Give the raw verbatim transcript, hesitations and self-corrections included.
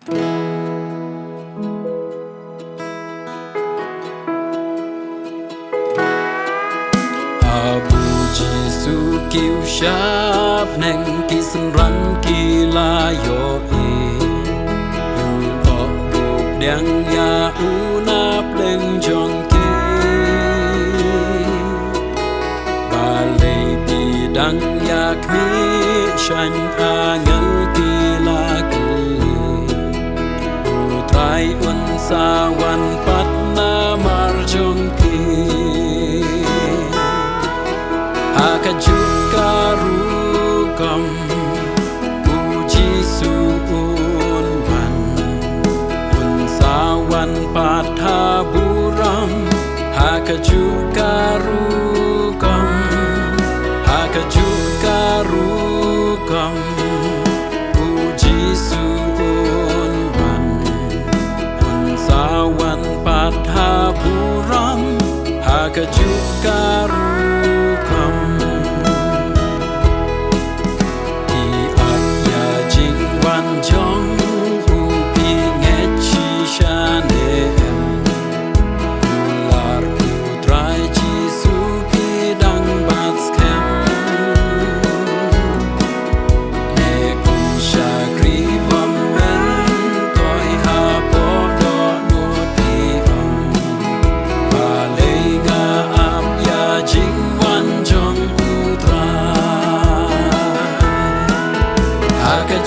Haba u Jisu kiew sha bneng, ki synran ki la ïohi. U ong, buh pdiang ïa u na pdeng jong ki. Balei phi dang ïa khmih shaiñ, angel ki la kylli. U Trai un sa wan pat namar jong phi. Ha kajuh ka rukom u Jisu un wan, un sa wan pat ha burom. Ha kajuh ka rukom, ha kajuh ka rukom u Jisu un wan, un sa wan pat ha burom. Ha kajuh ka rukom. Phi ap ïa jingwan jong u, phi ngeit shisha ne em? Kular u Trai Jisu, phi dang bat skhem. Ne kum shakri bym myntoi hapoh dohnud, phi ong, balei nga ap ïa jingwan jong u Trai? Ha ka